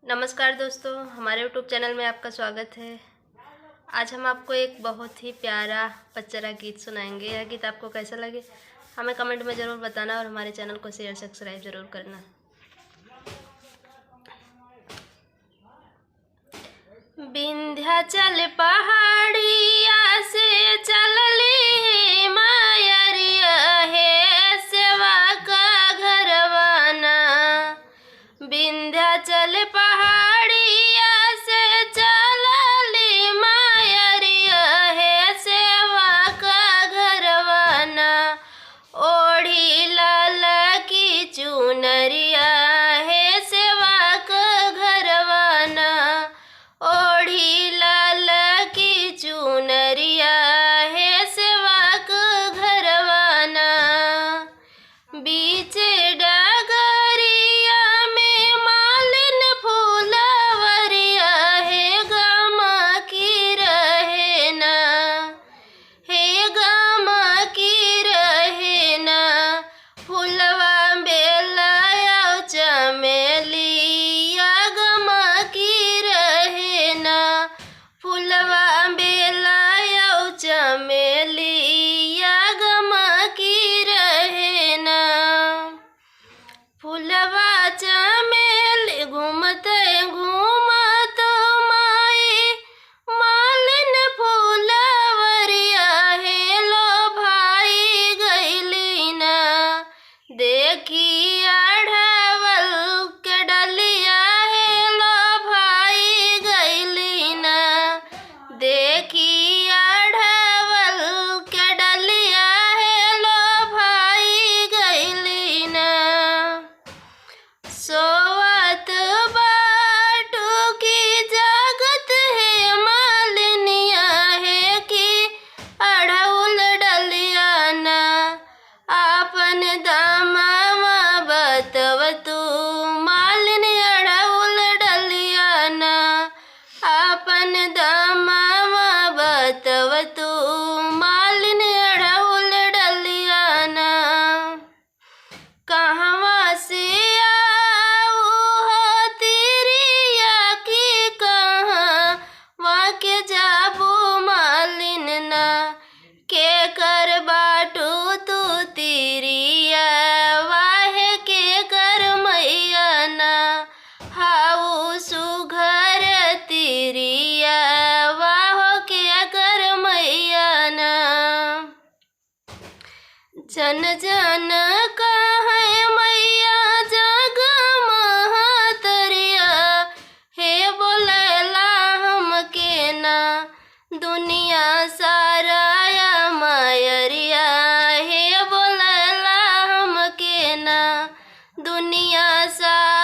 नमस्कार दोस्तों, हमारे यूट्यूब चैनल में आपका स्वागत है। आज हम आपको एक बहुत ही प्यारा पचरा गीत सुनाएंगे। यह गीत आपको कैसा लगे हमें कमेंट में ज़रूर बताना और हमारे चैनल को शेयर सब्सक्राइब ज़रूर करना। विंध्याचल पहाड़िया से चलली मायरिया हे सेवा का घरवाना। विंध्याचल पहाड़िया से चलली मायरिया हे सेवा का घरवाना। ओढ़ी लाल की चुनरिया हे सेवा का घरवाना। ओढ़ी लाल की चुनरिया हे सेवा का घरवाना। बीच डगरिया में मालिन फूलवरिया हे गामा की रहना, हे गामा की रहना। फूलवा बेला चमेलिया गमा की रहना। फूलवा बेला चमेलिया गमा की रहना। फूलवा चमेली घूमते घूमत माई मालिन फूलवरिया हे लो भाई गईली ना। देखी अढ़वल के डलिया हे लो भाई गईली ना। देखी अढ़वल के डलिया हे लो भाई गईली ना। सोवत बाटू की जागत है मालिनिया है कि अढ़उल डलिया ना। आपन दामावा बतव तू मालिन अढ़उल डलिया ना। आपन दामावा बतव तू मालिन अढ़उल डलिया ना। कहवा से आऊ हो तिरिया की कहाँ वाके जाबू मालिन ना। के कर बाटू तू तिरिया वाहे के कर मैया ना। हाऊ सुघर तिरिया वाहो के कर मैया ना। जन जन कहे मैया जग महातरिया हे बोलेला हमके ना। दुनिया सारा मायरिया हे बोलेला हमके ना। दुनिया सारा